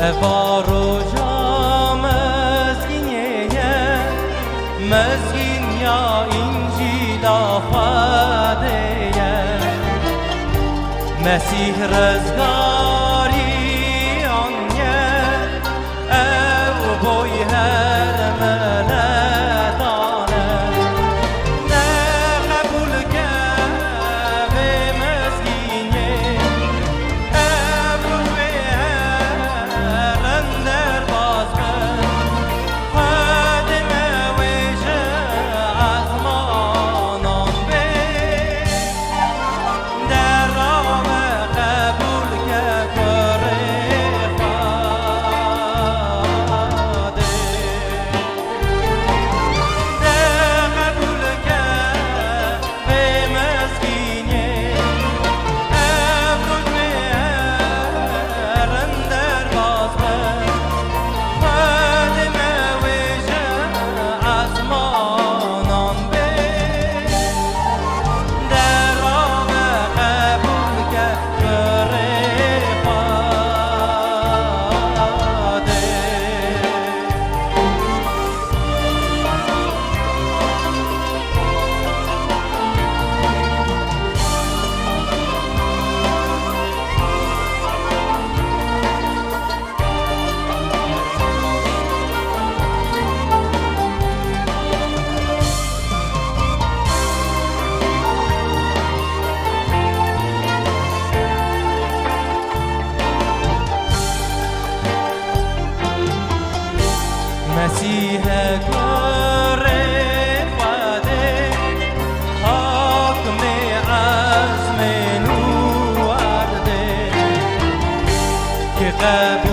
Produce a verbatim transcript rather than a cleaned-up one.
Eva roja mezgînê ye, mezgîn ya Încîla Xwedê ye. Mesîh rizgarî aniye, ew boy her miletan e. Ne qebûl ke vê mezgînê, ev roj wê herin derbas be. Xwedê me wê ji ezmanan bê. Dera me qebûl ke kurê Xwedê. De qebûl ke vê mezgînê, ev roj wê herin derbas be. Xwedê me wê ji ezmanan bê. Dera me qebûl ke kurê Xwedê. Mesîhe kurê Xwedê, hakimê ezmên û erdê, kê qebûl